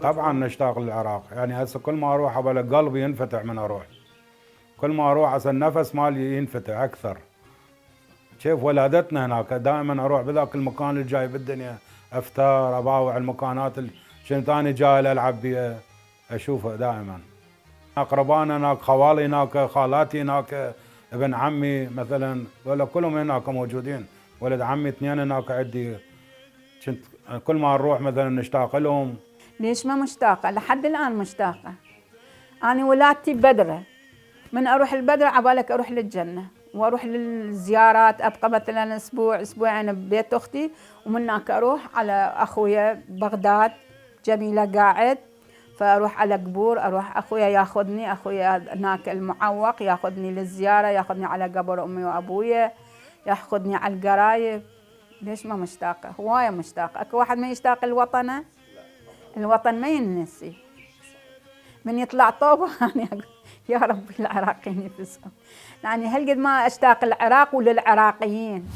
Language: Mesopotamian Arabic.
طبعا نشتاق للعراق، يعني هسه كل ما اروح ابل قلبي ينفتح من اروح، كل ما اروح هسه النفس مالي ينفتح اكثر. شوف ولادتنا هناك، دائما اروح بذاك المكان اللي جاي بالدنيا افتار اباوع المكانات اللي كنت انا جاي العب بيها اشوفها دائما. اقربانا هناك، خوالي هناك، خالاتي هناك، ابن عمي مثلا ولا كلهم هناك موجودين، ولد عمي اثنين هناك عندي، كنت كل ما نروح مثلا نشتاق لهم. ليش ما مشتاقة؟ لحد الآن مشتاقة. أنا ولادتي بدرة، من أروح البدرة عبالك أروح للجنة وأروح للزيارات، أبقى مثلا أسبوع أسبوعين ببيت أختي، ومن هناك أروح على أخويا بغداد، جميلة قاعد، فأروح على قبور، أروح أخويا ياخذني، أخويا هناك المعوق ياخذني للزيارة، ياخذني على قبر أمي وأبويا، ياخذني على القرايب. ليش ما مشتاقة؟ هواية مشتاقة. أكو واحد ما يشتاق الوطن؟ الوطن ما ينسي. من يطلع طوبة يعني أقول يا رب العراقيين يفزعون. يعني هالقد ما أشتاق العراق وللعراقيين.